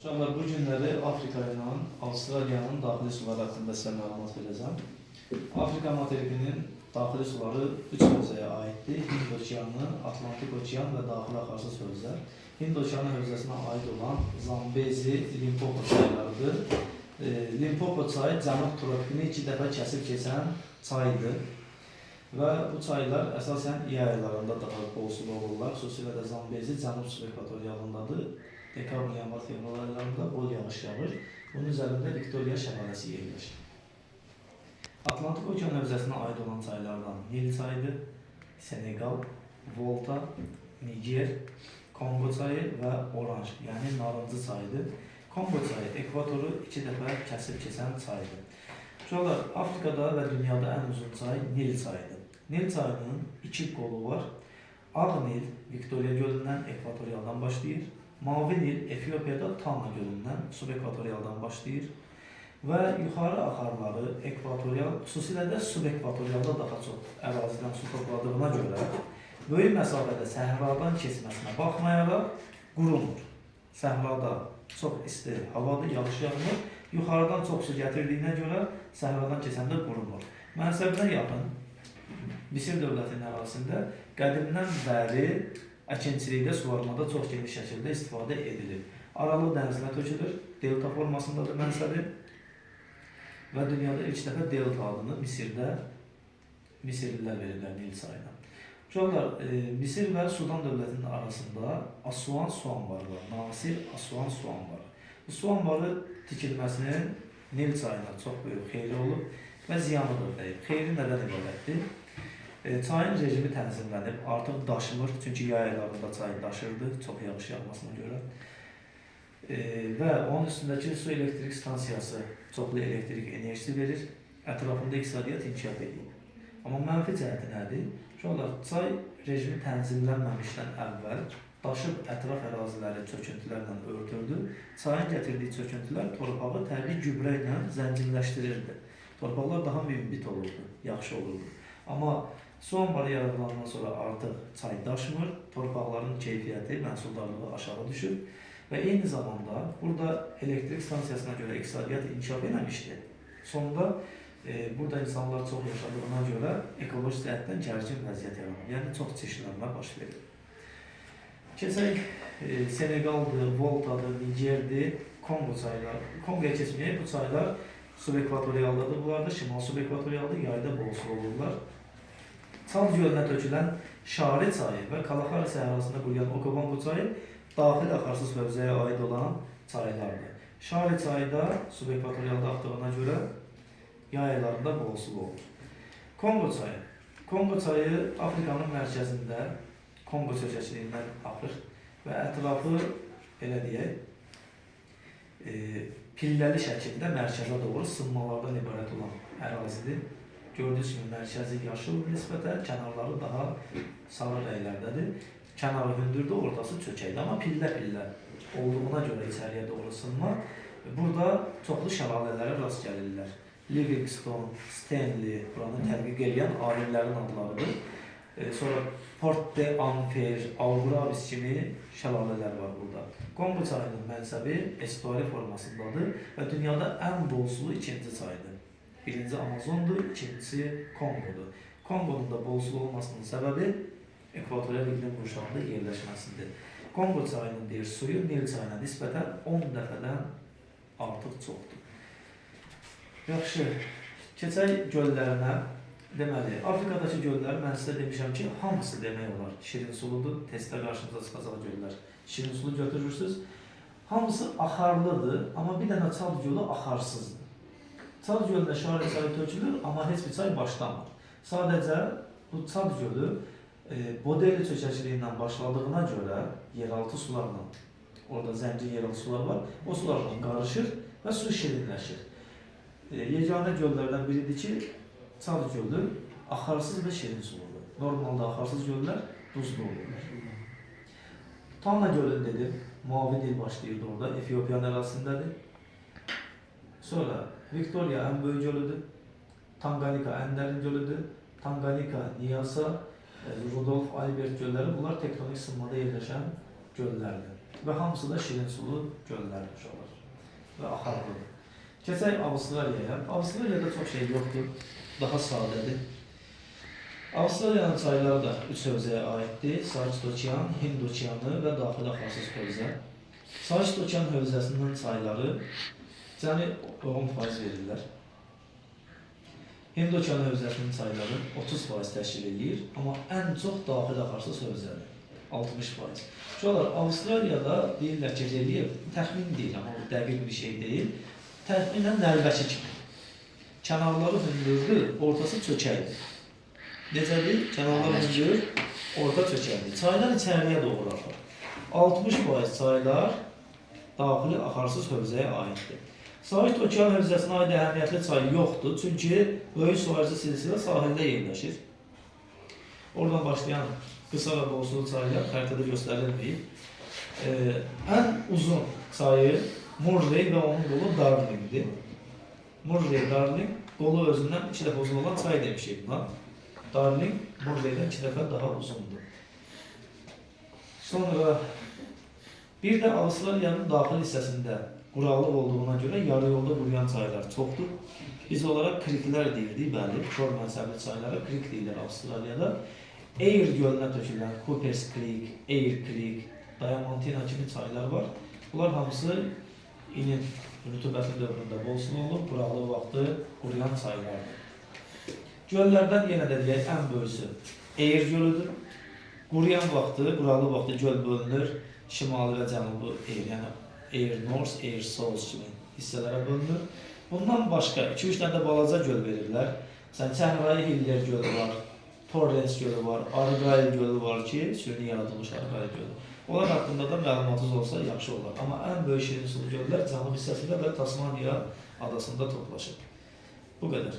Uşaqlar, bu günləri Afrika ilə Avstraliyanın daxili suları haqqında sizə məlumat verəcəm. Afrika materikinin daxili suları 3 hövzəyə aiddir. Hind okeanı, Atlantik okean və daxili axarsız hövzə. Hind okeanı hövzəsinə aid olan Zambezi, Limpopo çaylarıdır. Limpopo çayı cənub tropikini 2 dəfə kəsib keçən çaydır. Və bu çaylar əsasən yay aylarında daha bol sulu olurlar. Xüsusilə də Zambezi cənub subekvatorialındadır. Dekabr, yanvar, fevral aylarında bol yağış yağır. Bunun üzərində Viktoriya şəlaləsi yerləşir. Atlantik okean hövzəsinə aid olan çaylardan Nil çayıdır, Senegal, Volta, Niger, Kongo çayı və Oranj, yəni Narıncı çayıdır. Kongo çayı ekvatoru 2 dəfə kəsib keçən çaydır. Uşaqlar, Afrikada və dünyada ən uzun çay Nil çayıdır. Nil çayının 2 qolu var. Ağ Nil Viktoriya gölündən ekvatorialdan başlayır. Mavi Nil Efiopiyada Tana gölündən subekvatorialdan başlayır. Və yuxarı axarları ekvatorial, xüsusilə də subekvatorialda daha çox ərazidən su topladığına görə böyük məsafədə səhradan keçməsinə baxmayaraq qurumur. Səhrada çox isti havadır, yağış yağmır. Yuxarıdan çox su gətirdiyinə görə səhradan keçəndə qurumur. Mənsəbinə yaxın Misir dövlətinin ərazisində qədimdən bəri əkinçilikdə, suvarmada çox geniş şəkildə istifadə edilir. Aralıq dənizinə tökülür, delta formasındadır mənsəbi və dünyada ilk dəfə delta adını Misirdə Misirlilər verirlər Nil çayına. Uşaqlar, Misir və Sudan dövlətinin arasında Asuan su anbarı var. Nasir Asuan su anbarı. Bu su anbarı tikilməsinin Nil çayına çox böyük xeyri olub və ziyanı da dəyib. Xeyri nədən ibarətdir? Çayın rejimi tənzimlənib, artıq daşmır, çünki yay aylarında çay daşırdı, çox yağış yağmasına görə. Və onun üstündəki su elektrik stansiyası çoxlu elektrik enerjisi verir, ətrafında iqtisadiyyat inkişaf edib. Amma mənfi cəhəti nədir? Uşaqlar, çay rejimi tənzimlənməmişdən əvvəl daşıb ətraf əraziləri çöküntülərlə örtürdü. Çayın gətirdiyi çöküntülər torpağı təbii gübrə ilə zənginləşdirirdi. Torpaqlar daha münbit olurdu, yaxşı olurdu. Amma su anbarı yaradılandan sonra artıq çay daşmır, torpaqların keyfiyyəti, məhsuldarlığı aşağı düşür və eyni zamanda burada elektrik stansiyasına görə iqtisadiyyat inkişaf eləmişdi. Sonda burada insanlar çox yaşadığına görə ekoloji cəhətdən gərgin vəziyyət yaranır. Yəni çox çirklənmə baş verir. Keçək Senegaldır, Voltadır, Nigerdir, Kongo çayları. Kongoya keçməyək, bu çaylar subekvatorialdadır. Bunlar da şimal subekvatorialda, yayda bol su olurlar. Çad gölünə tökülən Şari çayı və Kalahari səhrasında quruyan Okavango çayı daxili axarsız hövzəyə aid olan çaylardır. Şari çayı da subekvatorialda axdığına görə yay aylarında bol sulu olur. Kongo çayı. Kongo çayı Afrikanın mərkəzində Kongo çökəkliyindən axır və ətrafı belə deyək, pilləli şəkildə mərkəzə doğru sınmalardan ibarət olan ərazidir. Gördüyünüz kimi mərkəzi yaşıl nisbətən, kənarları daha sarı rənglərdədir. Kənarı hündürdür, ortası çökəkdir. Amma pillə-pillə olduğuna görə içəriyə doğru sınma. Burada çoxlu şəlalələrə rast gəlirlər. Livingstone, Stanley, buranı tədqiq eləyən alimlərin adlarıdır. Sonra Port de Anfer, Augravis kimi şəlalələr var burada. Kongo çayının mənsəbi estuari formasındadır və dünyada ən bol sulu ikinci çaydır. Birinci Amazondur, ikincisi Kongodur. Kongonun da bol sulu olmasının səbəbi ekvatorial iqlim qurşağında yerləşməsidir. Kongo çayının deyir suyu Nil çayına nisbətən 10 dəfədən artıq çoxdur. Yaxşı, keçək göllərinə. Deməli, Afrikadakı göllər, mən sizə demişəm ki, hamısı demək olar şirin suludur. Testdə qarşınıza çıxacaq göllər. Şirin sulu götürürsünüz. Hamısı axarlıdır, amma bir dənə Çad gölü axarsızdır. Çad gölünə Şari çayı tökülür, amma heç bir çay başlamır. Sadəcə bu Çad gölü Bodeli çökəkliyindən başladığına görə yeraltı sularla, orada zəngin yeraltı sular var, o sularla qarışır və su şirinləşir. Yeganə göllərdən biridir ki, Çad gölü axarsız və şirin suludur. Normalda axarsız göllər duzlu olurlar. Tana gölünü dedim, Mavi Nil başlayırdı orada, Efiopiyanın ərazisindədir. Sonra Victoria ən böyük gölüdür. Tanganyika ən dərin gölüdür. Tanganyika, Nyasa, Rudolf Albert gölləri bunlar tektonik sınmada yerləşən göllərdir. Və hamısı da şirin sulu göllərdir uşaqlar. Və axarlıdır. Keçək Avstraliyaya. Avstraliyada çox şey yoxdur. Daha sadədir. Avstraliyanın çayları da 3 hövzəyə aiddir. Sakit Okean, Hind Okeanı və daxili axarsız hövzə. Sakit Okean hövzəsindən çayları cəmi 10% verirlər. Hind Okeanı hövzəsinin çayları 30% təşkil eləyir, amma ən çox daxili axarsız hövzədir. 60%. Uşaqlar, Avstraliyada deyirlər ki, relyef təxmin deyil, amma bu dəqiq bir şey deyil. Təxminən nəlbəki kimi. Kənarları hündürdür, ortası çökəkdir. Necədir? Kənarlar hündür, orta çökəkdir. Çaylar içəriyə doğru axar. 60% çaylar daxili axarsız hövzəyə aiddir. Sakit Okean hövzəsinə aid əhəmiyyətli çay yoxdur, çünki böyük suvarıcı silsilə sahildə yerləşir. Oradan başlayan qısa və bolsulu çaylar xəritədə göstərilməyib. Ən uzun çayı Murray və onun qolu Darlingdir. Murray, Darling qolu özündən 2 dəfə uzun olan çay demişik buna. Darling Murray'dən 2 dəfə daha uzundur. Sonra bir də Avstraliyanın daxil hissəsində quraqlıq olduğuna görə yarı yolda quruyan çaylar çoxdur. Biz onlara kriklər deyirdik, bəli, kor mənsəbli çaylara krik deyirlər Avstraliyada. Eyre gölünə tökülən Coopers Creek, Eyre Creek, Diamantina kimi çaylar var. Bunlar hamısı inin rütubətli dövründə bol sulu olub, quraqlıq vaxtı quruyan çaylardır. Göllərdən yenə də deyək, ən böyüsü Eyre gölüdür. Quruyan vaxtı, quraqlıq vaxtı göl bölünür. Şimali və cənubu Eyre, yəni Eyre North, Eyre South kimi hissələrə bölünür. Bundan başqa 2-3 dənə də balaca göl verirlər. Məsələn, Çəhrayı Hiller gölü var, Torrens gölü var, Argyle gölü var ki, süni yaradılmış Argyle gölü. Onlar haqqında da məlumatınız olsa yaxşı olar. Amma ən böyük şirin sulu göllər cənub hissəsində və Tasmaniya adasında toplaşır. Bu qədər.